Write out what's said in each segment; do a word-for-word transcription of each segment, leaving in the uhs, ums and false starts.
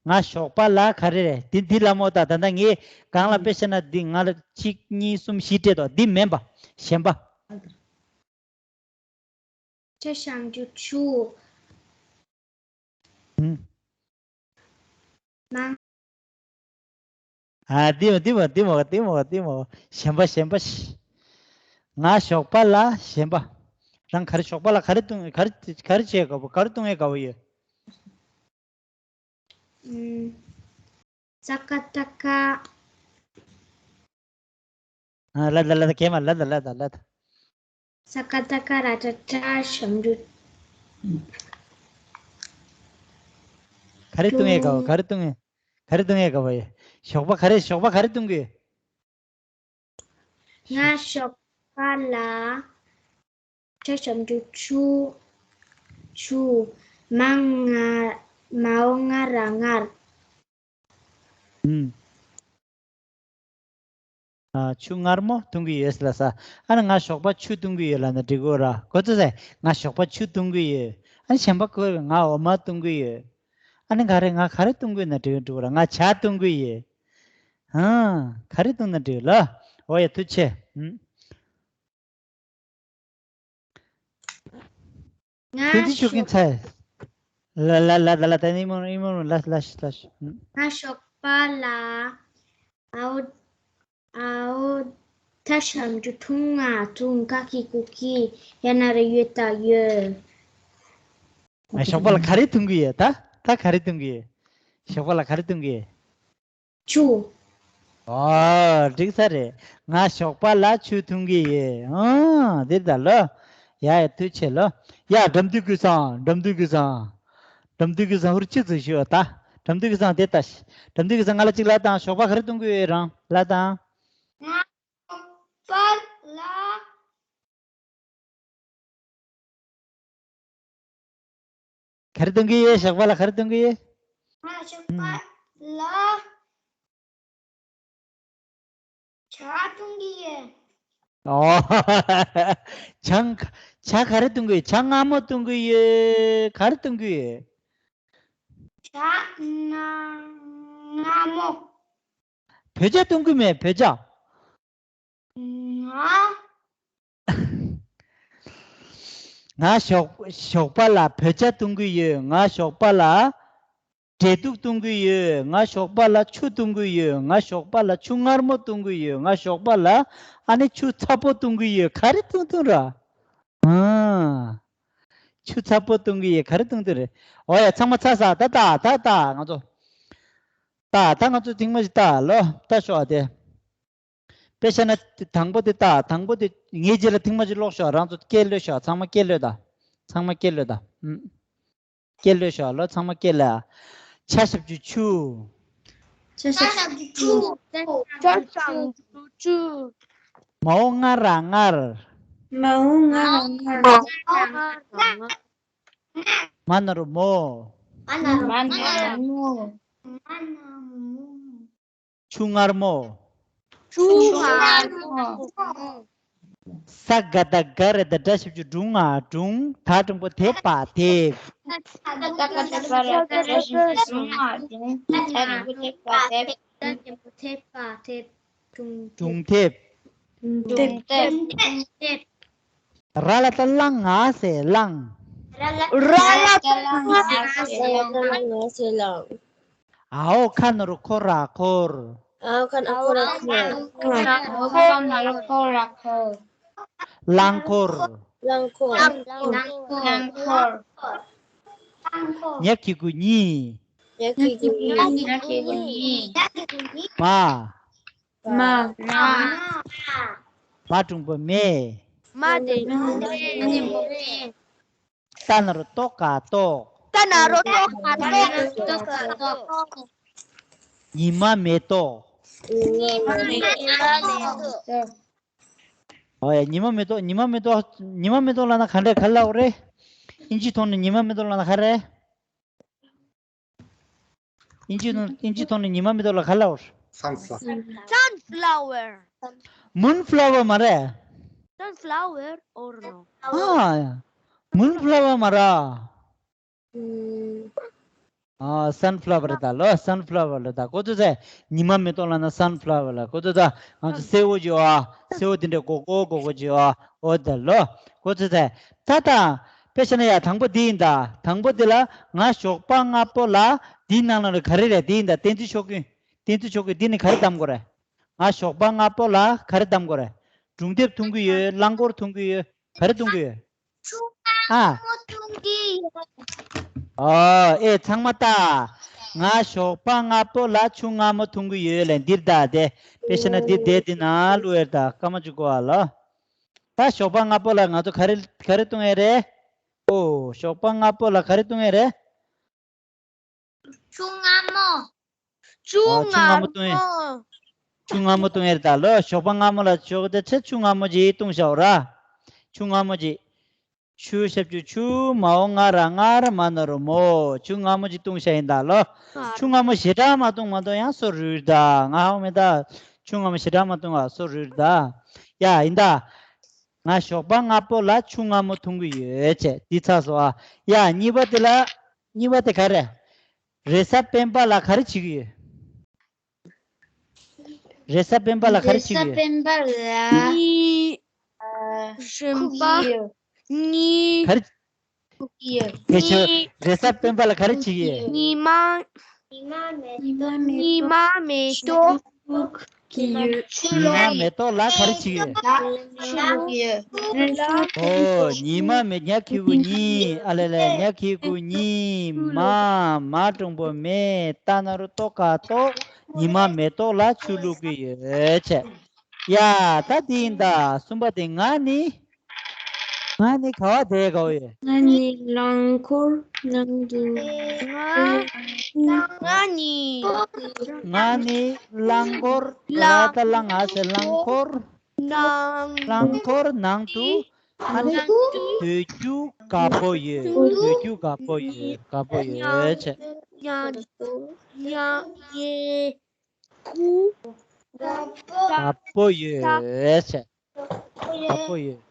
ང་ཞོགས་པ་ལ་ག་རེ་རེད། འདི་འདི་ལ་མོ་ད། ད་ལྟ་ངས་སྒང་ལ་དཔེ་བཤད་ན་འདི་ང་ལ་གཅིག་གཉིས་གསུམ་བཞི་སྤྲད་དོ། འདི་མིན་པ། གཞན་པ། ཁྲ་ཞབས་ཀྱུ་ཁྲུ། ཨུམ། མ། ཨ། འདི་མོ་འདི་མོ་འདི་མོ་འདི་མོ་འདི་མོ། གཞན་པ་གཞན་པ། ང་ཞོགས་པ་ལ་གཞན་པ། རང་ག་རེ་ཞོགས་པ་ལ་ག་རེ་བཏུང་ག་རེ་ག་རེ་བྱེད་དགའ་པོ། ག་རེ་བཏུང་ཡས་དགའ་པོ་ཡོད། ཨུམ། ས་ཀ་བཏགས་སྐ། ཨ། ལ་ད་ལ་ད། གན་མ་ལ་ད་ལ་ད་ལ་ད། ས་ཀ་བཏགས་སྐ་ར་བཏགས་སྐྲ་ཞབས་ཀྱུ། ག་རེ་བཏུང་ཡས་དགའ་པོ། ག་རེ་བཏུང་ཡས། ག་རེ་བཏུང་ཡས་དགའ་པོ་ཡོད། ཞོགས་པ་ག་རེ་ཞོགས་པ་ག་རེ་བཏུང་གི་ཡོད། ང་ཞོགས་པ་ལ་ཁྲ་ཞབས་ཀྱུ་ཁྲུ། ཁྲུ། མ་ང་མའོ་ང་ར་མངར། ཨུམ། ཨ། ཆུ་མངར་མོ་བཏུང་གི་ཡོད་ལབ་ས། ཨ་ནི་ང་ཞོགས་པ་ཆུ་བཏུང་གི་ཡོད་ལབ་ན་འགྲིག་གོ་ར། གོ་ཚོད་ཟེ། ང་ཞོགས་པ་ཆུ་བཏུང་གི་ཡོད། ཨ་ནི་གཞན་པ་ཁོས་ང་འོ་མ་བཏུང་གི་ཡོད། ཨ་ནི་ག་རེ། ང་ག་རེ་བཏུང་གི་ཡོད་ན་འགྲིག་འགྲིག་གོ་ར། ང་ཇ་བཏུང་གི་ཡོད། ཧང་། ག་རེ་བཏུང་ན་འགྲིག་ལ། འོ་ཡ། ཐུགས་རྗེ་ཆེ། ཨུམ། ང་དེ་འདི་ཤོད་མཁན་ཚར། ལ་ལ་ལ་ལ་ལ། ད་ནི་ཨི་མོ་ཨི་མོ་ལ་ལ་ལ་ལ། ང་ཞོགས་པ་ལ་ཨའོ་ཨའོ་ཐ་ཞབས་ཀྱུ་ཐུང་ང་ཐུང་། ཀ་གི་གུ་གི་ཡ་ན་ར་ཡོད་ད་ཡོད། ང་ཞོགས་པ་ལ་ག་རེ་འཐུང་གི་ཡོད་ད། ད་ག་རེ་འཐུང་གི་ཡོད། ཞོགས་པ་ལ་ག་རེ་འཐུང་གི་ཡོད། ཆུ། ཨོ། འགྲིག་ས་རེད། ང་ཞོགས་པ་ལ་ཆུ་འཐུང་གི་ཡོད། ཨང་། འདི་ལྟར་ལོ། ཡ་ཡ། ཐུགས་རྗེ་ཆེ་ལོ། ཡ། དགྲ་འདུལ་ཀུན་བཟང་། དགྲ་འདུལ་ཀུན་བཟང་། དགྲ་འདུལ་ཀུན་བཟང་། ཧུར་ཅི་ཙི་ཞུ་ད། དགྲ་འདུལ་ཀུན་བཟང་དེ་ལྟ། དགྲ་འདུལ་ཀུན་བཟང་ང་ལ་གཅིག་ལབ་དང་། ཞོགས་པ་ག་རེ་འཐུང་གི་ཡོད་རང་ལབ་དང་། ང་ཞོགས་པ་ལ། ག་རེ་འཐུང་གི་ཡོད། ཞོགས་པ་ལ་ག་རེ་འཐུང་གི་ཡོད། ང་ཞོགས་པ་ལ་ཇ་འཐུང་གི་ཡོད། ཨོ། ཇ་ཇ་ག་རེ་འཐུང་གི་ཡོད། ཇ་མངར་མོ་འཐུང་གི་ཡོད། ག་རེ་འཐུང་གི་ཡོད། ཇ་མངར་མོ། བོད་ཇ་འཐུང་གི་མེད། བོད་ཇ། ང་ང་ཞོགས་ཞོགས་པ་ལ་བོད་ཇ་འཐུང་གི་ཡོད། ང་ཞོགས་པ་ལ་འབྲས་ཐུག་འཐུང་གི་ཡོད། ང་ཞོགས་པ་ལ་ཆུ་འཐུང་གི་ཡོད། ང་ཞོགས་པ་ལ་ཆུ་མངར་མོ་འཐུང་གི་ཡོད། ང་ཞོགས་པ་ལ་ཨ་ནི་ཆུ་ཚ་པོ་འཐུང་གི་ཡོད། ག་རེ་འཐུང་འཐུང་ར། ཨང་། ཆུ་ཚ་པོ་འཐུང་གི་ཡོད། ག་རེ་འཐུང་འཐུང་རེད། འོ་ཡ། ཚང་མ་ཚར་ས། ད་ད་ད་ད་ང་ཚོ། ད་ད་ང་ཚོ་ཐེངས་མ་ཞིག་ད་ལོ་ད་ཤོག་ཨ་དེ། དཔེ་བཤད་ན་དང་པོ་དེ་ལྟ། དང་པོ་དེ་ངའི་རྗེས་ལ་ཐེངས་མ་གཅིག་ཀློག་ཤོག་རང་ཚོ་སྐད་ཀློད་ཤོག་ཚང་མ་སྐད་ཀློད་ད། ཚང་མ་སྐད་ཀློད་ད། ཨུམ། སྐད་ཀློད་ཤོག་ལོ། ཚང་མ་སྐད་ཀློད། ཆ་ཞབས་ཀྱུ་ཆུ། ཆ་ཞབས་ཀྱུ་ཆུ། ཆ་ཞབས་ཀྱུ་ཆུ། མའོ་ང་ར་མངར། མའོ་ང་ར་མངར། མ་ན་རོ་མོ། མ་ན་རོ་མོ། ཆུ་མངར་མོ། ཆུ་མངར་མོ། ས་ག་བཏགས་སྒ་ར་བཏགས་སྒྲ་ཞབས་ཀྱུ་སྒྲུ་ང་སྒྲུང་། ད་འགྲེང་བུ་དེབ་པ་དེབ། ད་འགྲེང་བུ་དེབ་པ་དེབ། སྒྲུང་དེབ། སྒྲུང་དེབ། ར་ལ་བཏགས་རླང་ང་ཟེར་རླངས། ར་ལ་བཏགས་རླང་ང་ཟེར་རླངས། འའོ་ཁ་ན་རོ་ཁོ་ར་འཁོར། འའོ་ཁ་ན་རོ་ཁོ་ར་འཁོར། རླངས་འཁོར། རླངས་འཁོར། ཉ་གི་གུ་ཉི། ཉ་གི་གུ་ཉི། མ། མ། མ་འགྲེང་བུ་མེ། མ་འགྲེང་བུ་མེ། ཏ་ན་རོ་ཏོ་ག་ཏོག་ཏ་ན་རོ་ཏོ་ག་ཏོག་ཉི་མ་མེ་ཏོག་ཉི་མ་མེ་ཏོག་ཨོ་ཡ། ཉི་མ་མེ་ཏོག་ཉི་མ་མེ་ཏོག་ཉི་མ་མེ་ཏོག་ལབ་ན་ག་འདྲ་ག་ལབ་རེད། ཨིན་ཇི་ཐོག་ནས་ཉི་མ་མེ་ཏོག་ལབ་ན་ག་རེད། ཨིན་ཇི་ནང་ཨིན་ཇི་ཐོག་ནས་ཉི་མ་མེ་ཏོག་ལ་ག་ལབ་རེད། Sunflower. Sunflower. Moonflower མ་རེད། Sunflower or no? ཨ། Moonflower མ་རེད། ཨུམ། ཨ། སན་ཕ་ལ་ཝར་ད་ལོ། སན་ཕ་ལ་ཝར་ལ་ད་གོ་ཚོད་ཚེ། ཉི་མ་མེ་ཏོག་ལ་ན་སན་ཕ་ལ་ཝར་ལ་གོ་ཚོད་ད། ང་ཚོ་སེར་བོ་ཅིག་ཨ། སེར་བོ་དེ་འདྲ་གོ་གོ་གོ་གོ་ཅིག་ཨ། འོ་ད་ལོ། གོ་ཚོད་ཚེ། ད་ད། དཔེ་བྱས་ན་ཡ་དང་པོ་འདི་ཡིན་ད། དང་པོ་འདི་ལ་ང་ཞོགས་པ་སྔ་པོ་ལ། འདིའི་ནང་ལ་ག་རེ་རེད། འདི་ཡིན་ད། བསྟན་འཛིན་ཆོས་སྐྱིད། བསྟན་འཛིན་ཆོས་སྐྱིད་འདི་ནི་ག་རེ་གདམ་དགོས་རེད། ང་ཞོགས་པ་སྔ་པོ་ལ་ག་རེ་གདམ་དགོས་རེད། སྒྲུང་དེབ་འཐུང་གི་ཡོད། རླངས་འཁོར་འཐུང་གི་ཡོད། ག་རེ་འཐུང་གི་ཡོད། ཨ། ཨོ་ཨེ་ཚང་མ་ལྟ། ང་ཞོགས་པ་སྔ་པོ་ལ་ཆུ་མངར་མོ་འཐུང་གི་ཡོད་ལབ་འདིར་ད་དེ། དཔེ་བྱས་ན་འདིར་བསྡད་དེ་ན་ལུ་ཨེར་ད་སྐར་མ་བཅུ་གོ་ཨ་ལོ། ད་ཞོགས་པ་སྔ་པོ་ལ་ང་ཚོ་ག་རེ་ག་རེ་འཐུང་ཡས་རེད། ཨོ་ཞོགས་པ་སྔ་པོ་ལ་ག་རེ་འཐུང་ཡས་རེད། ཆུ་མངར་མོ། ཆུ་ཨ། ཆུ་མངར་མངར་མོ་མོ། འཐུང་ཡས། ཆུ་མངར་མོ་འཐུང་ཡས་རེད་ད་ལོ། ཞོགས་པ་སྔ་མོ་ལ་ཞོགས་དེ་ཚེ་ཆུ་མངར་མོ་ཅིག་འཐུང་བཞག་ར། ཆུ་མངར་མོ་ཅིག་ཆུ་ཞབས་ཀྱུ་ཆུ། མའོ་ང་ར་མངར། མ་ན་རོ་མོ། ཆུ་མངར་མོ་ཅིག་འཐུང་བཞག་ཡིན་ད་ལོ། ཆུ་མངར་མོ་ཞེ་དྲག་མ་འཐུང་མ་འཐུང་ཡང་སོ་རུལ་ད། ང་ཧ་གོ་མེད་ད། ཆུ་མངར་མོ་ཞེ་དྲག་མ་འཐུང་བ་སོ་རུལ་ད། ཡ་ཡིན་ད། ང་ཞོགས་པ་སྔ་པོ་ལ་ཆུ་མངར་མོ་འཐུང་གི་ཡོད་ཅེས་འདི་ཚར་སོང་ཨ། ཡ་གཉིས་པ་དེ་ལ། གཉིས་པ་དེ་ག་རེ། རེས་གཟའ་སྤེན་པ་ལ་ག་རེ་བྱེད་ཀྱི་ཡོད། རེས་གཟའ་སྤེན་པ་ལ་ག་རེ་བྱེད་ཀྱི་ཡོད། རེས་གཟའ་སྤེན་པ་ལ་གཉིད། རེས་གཟའ་སྤེན་པ་ལ་ག་རེ་བྱེད་ཀྱི་ཡོད། ཉི་མ། ཉི་མ་མེ་ཏོག་ཉི་མ་མེ་ཏོག་ལ་ག་རེ་བྱེད་ཀྱི་ཡོད། ཨོ་ཉི་མ་མེ་ཉ་ཁི་གུ་ཉི། ཨ་ལེ་ལེ་ཉ་ཁི་གུ་ཉི། མ་མ་གྲུང་པོ་མེ། ཏ་ན་རུ་ཏོ་ཀ་ཏོ། ཉི་མ་མེ་ཏོག་ལ་ཆུ་བླུག་གི་ཡོད་ཅེས། ཡ་ད་དེ་ཡིན་ད། གསུམ་པ་དེ་ང་ནི། ང་ནི་ག་བ་བསྡད་དགའ་བོ་ཡོད། ང་ནི་རླངས་འཁོར་ནང་དུ། ང་ང་ནི། ང་ནི་རླངས་འཁོར། ལ་ད་ལ་ང་ཟེར་རླངས་འཁོར། ནང་། རླངས་འཁོར་ནང་དུ། ཨ་ནི་སྡོད་རྒྱུ་དགའ་པོ་ཡོད། སྡོད་རྒྱུ་དགའ་པོ་ཡོད། དགའ་པོ་ཡོད་ཅེས། ཉ་ཉ་ཉེ་ཁུ། དགའ་པོ་ཡོད་ཟེར། དགའ་པོ་ཡོད།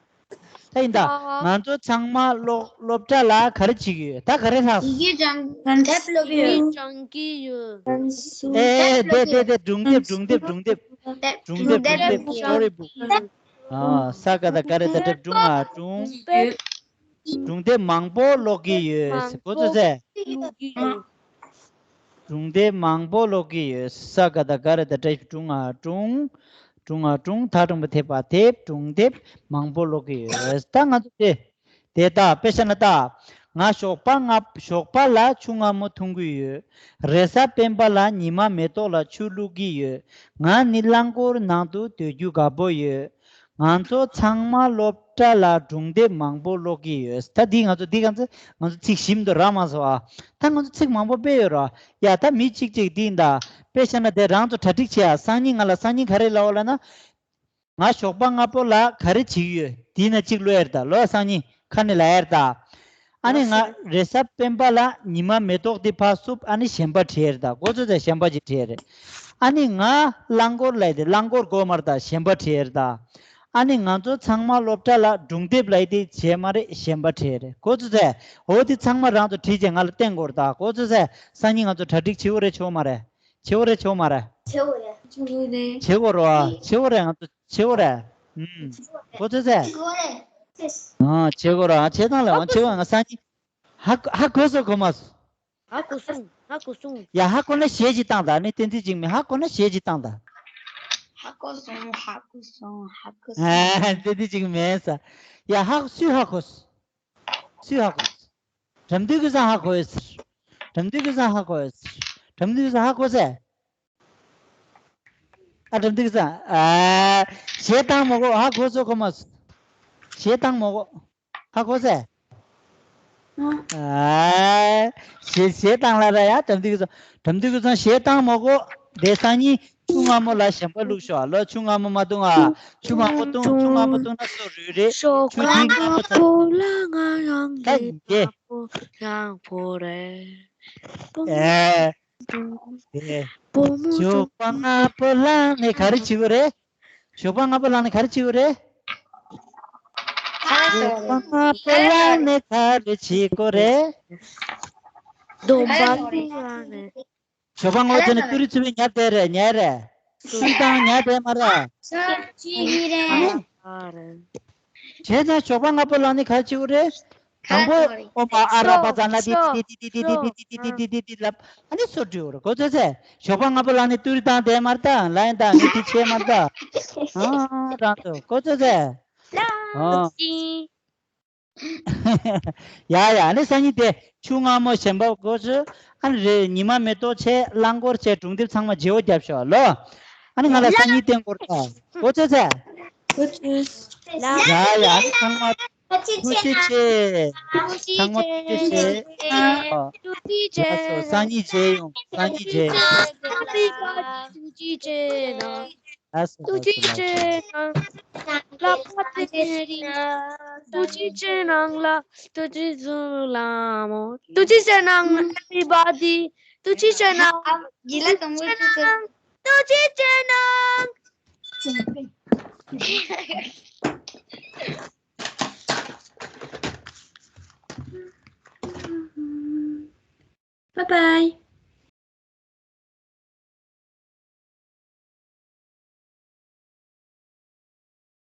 ད་ཡིན་ད། ང་ཚོ་ཚང་མ་སློབ་སློབ་གྲྭ་ལ་ག་རེ་བྱེད་ཀྱི་ཡོད། ད་ག་རེ་ལྷག་ཡི་གེ་སྦྱང་དེབ་ཀློག་གི་ཡོད། སྦྱང་གི་ཡོད། ཨེ་དེ་དེ་དེ་སྒྲུང་དེབ། སྒྲུང་དེབ། སྒྲུང་དེབ། སྒྲུང་དེབ། སྒྲུང་དེབ། སྟོ་རི་བུག་ཨ་ས་ག་ད་ག་རེ་ད་གྲབ་སྒྲུང་ཨ་སྒྲུང་། སྒྲུང་དེབ་མང་པོ་ཀློག་གི་ཡོད། གོ་ཚོད་ཚེ། སྒྲུང་དེབ་མང་པོ་ཀློག་གི་ཡོད། ས་ག་ད་ག་རེ་ད་གྲབ་སྒྲུང་ཨ་སྒྲུང་། སྒྲུང་ཨ་སྒྲུང་། ད་སྒྲུང་པ་དེབ་ཨ་དེབ། སྒྲུང་དེབ་མང་པོ་ཀློག་གི་ཡོད། ད་ང་ཚོ་དེ། དེ་ད་དཔེ་བཞག་ན་ད། ང་ཞོགས་པ་ང་ཞོགས་པ་ལ་ཆུ་མངར་མོ་འཐུང་གི་ཡོད། རེས་གཟའ་སྤེན་པ་ལ་ཉི་མ་མེ་ཏོག་ལ་ཆུ་བླུག་གི་ཡོད། ང་ནི་རླངས་འཁོར་ནང་དུ་སྡོད་རྒྱུ་དགའ་པོ་ཡོད། ང་ཚོ་ཚང་མ་སློབ་གྲྭ་ལ་སྒྲུང་དེབ་མང་པོ་ཀློག་གི་ཡོད། ད་འདི་ང་ཚོ་འདི་ང་ཚོ་ང་ཚོ་ཚིག་ཞིམ་དུ་རག་མ་སོང་ཨ། ད་ང་ཚོ་ཚིག་མང་པོ་སྤེལ་ཡོད་ར། ཡ་ད་མི་གཅིག་གཅིག་འདི་ཡིན་ད། དཔེ་བཤད་ན་དེ་རང་ཚོ་གྲ་སྒྲིག་བྱེད་ཨ། སང་ཉིན་ང་ལ་སང་ཉིན་ག་རེ་ལབ་ལབ་ན། ང་ཞོགས་པ་སྔ་པོ་ལ་ག་རེ་བྱེད་ཀྱི་ཡོད། དེ་ན་གཅིག་ཀློག་ཡར་ད་ལོ། སང་ཉིན་ཁ་ནས་ལ་ཡར་ད། ཨ་ནི་ང་རེས་གཟའ་སྤེན་པ་ལ་ཉི་མ་མེ་ཏོག་དེ་ཕར་བསུབ། ཨ་ནི་གཞན་པ་བྲིས་ཡར་ད། གོ་ཚོད་ཚེ། གཞན་པ་ཅིག་བྲིས་ཡར་རེད། ཨ་ནི་ང་རླངས་འཁོར་ལ་ཡི་དེ་རླངས་འཁོར་གོ་མར་ད་གཞན་པ་བྲིས་ཡར་ད། ཨ་ནི་ང་ཚོ་ཚང་མ་སློབ་གྲྭ་ལ་སྒྲུང་དེབ་ལ་ཡི་དེ་བྱས་མ་རེད། གཞན་པ་བྲིས་ཡར་རེད། གོ་ཚོད་ཚེ། འོ་དེ་ཚང་མ་རང་ཚོ་བྲིས་བྱས་ང་ལ་བསྟན་དགོས་རེད་ད། གོ་ཚོད་ཚེ། སང་ཉིན་ང་ཚོ་གྲ་སྒྲིག་བྱེད་འོ་རེད་བྱེད་འོ་མ་རེད། བྱེད་འོ་རེད་བྱེད་འོ་མ་རེད། བྱེད་འོ་རེད། བྱེད་དགོས་རེད་བ། བྱེད་འོ་རེད། ང་ཚོ་བྱེད་འོ་རེད། ཨུམ། གོ་ཚོད་ཚེ། བྱེད་འོ་རེད། ཨ་བྱེད་དགོས་རེད། ཨ་བྱེད་སྟངས་ལ་ཨ་བྱེད་འོ། ང་སང་ཉིན་ཧ་ཧ་གོ་སོང་གོ་མ་སོང་། ཧ་གོ་སོང་། ཧ་གོ་སོང་། ཡ་ཧ་གོ་ན་གཞས་ཅིག་བཏང་དང་། ཨ་ནི་བསྟན་འཛིན་འཇིགས་མེད་ཧ་གོ་ན་གཞས་ཅིག་བཏང་དང་། ཧ་གོ་སོང་། ཧ་གོ་སོང་། ཧ་གོ་སོང་། ཨ་བསྟན་འཛིན་འཇིགས་མེད་ས། ཡ་ཧ་སུས་ཧ་གོ་སོང་། སུས་ཧ་གོ། དགྲ་འདུལ་གྱི་སང་ཧ་གོ་ཡོད་ཟེར། དགྲ་འདུལ་གྱི་སང་ཧ་གོ་ཡོད་ཟེར། དགྲ་འདུལ་གྱི་སང་ཧ་གོ་ཟེར། ཨ་དགྲ་འདུལ་གྱི་སང་། ཨ་གཞས་བཏང་མ་གོ། ཧ་གོ་སོང་གོ་མ་སོང་། གཞས་བཏང་མ་གོ། ཧ་གོ་ཟེར། ཨ་གཞས་གཞས་བཏང་ལ་ར། ཡ་དགྲ་འདུལ་གྱི་སང་། དགྲ་འདུལ་གྱི་སང་གཞས་བཏང་མ་གོ། དེ་སང་ཉིན་ཆུ་མངར་མོ་ལ་གཞན་པ་བླུགས་ཤོག་ཨ་ལོ། ཆུ་མངར་མོ་མ་འཐུང་ཨ། ཆུ་མངར་མོ་འཐུང་། ཆུ་མངར་མོ་འཐུང་ན་སོ་རུལ་རེད། ཆུ་འདི་མངར་མོ་ཚ། ད་ཡིན་གྱི། ཨེ། ཞོགས་པ་སྔ་པོ་ལ་ནི་ག་རེ་བྱེད་དགོས་རེད། ཞོགས་པ་སྔ་པོ་ལ་ནི་ག་རེ་བྱེད་དགོས་རེད། ཞོགས་པ་སྔ་པོ་ལ་ནི་ག་རེ་བྱེད་དགོས་རེད། སྡོམ་པ་ལ་ནི། ཞོགས་པ་སྔ་པོ་བྱས་ནས་ཏུ་རི་ཚུ་བའི་ཉལ་བསྡད་རེད། ཉལ་རེད། ཏུ་རི་བཏང་ཉལ་བསྡད་མ་རེད། ཨ་རེད། བྱས་ཙང་ཞོགས་པ་སྔ་པོ་ལངས་ནས་ག་རེ་བྱེད་དགོས་རེད། དང་པོ་ཨོ་མ་ཨ་ར་པ་ཙ་ན་ཏི་ཏི་ཏི་ལབ། ཨ་ནི་སོ་འགྲོ་རེད། གོ་ཚོད་ཚེ། ཞོགས་པ་སྔ་པོ་ལངས་ནས་ཏུ་རི་བཏང་བསྡད་མ་རེད་ད། ལ་ཡིན་ད་ནི་དེ་བྱས་མ་རེད་ད། ཨ་རང་ཚོ་གོ་ཚོད་ཚེ། ཨ། ཡ་ཡ། ཨ་ནི་སང་ཉིན་དེ་ཆུ་མངར་མོ་གཞན་པ་གོ་ཚོད། ཨ་ནི་རེད། ཉི་མ་མེ་ཏོག་བྱས། རླངས་འཁོར་བྱས། སྒྲུང་དེབ་ཚང་མ་བརྗེ་བོ་རྒྱབ་ཤོག་ལོ། ཨ་ནི་ང་ལ་སང་ཉིན་བསྟན་དགོས་རེད་ད། གོ་ཚོད་ཚེ། ཡ་ཡ། ཨ་ནི་ཚང་མ་ཐུགས་རྗེ་ཆེ། ཚང་མ་ཐུགས་རྗེ་ཆེ། ཨ། ཐུགས་རྗེ་ཆེ། ལགས་སོ། སང་ཉིན་མཇལ་ཡོང་། སང་ཉིན་མཇལ་ཡོང་། ཐུགས་རྗེ་ཆེ་ན། ལགས་སོ། ཐུགས་རྗེ་ཆེ་ན། ལགས་སོ། ལགས་སོ། ལགས་སོ། ཐུགས་རྗེ་ཆེ་ན། ལགས། ཐུགས་རྗེ་ཆེ་ན། ལགས། ཐུགས་རྗེ་ཆེ་ན། Happy birthday. ཐུགས་རྗེ་ཆེ་ན། ཨ། ཡིན་ལ་དང་པོ་ཐུགས་རྗེ་ཆེ་ན། ཐུགས་རྗེ་ཆེ་ན། Bye bye.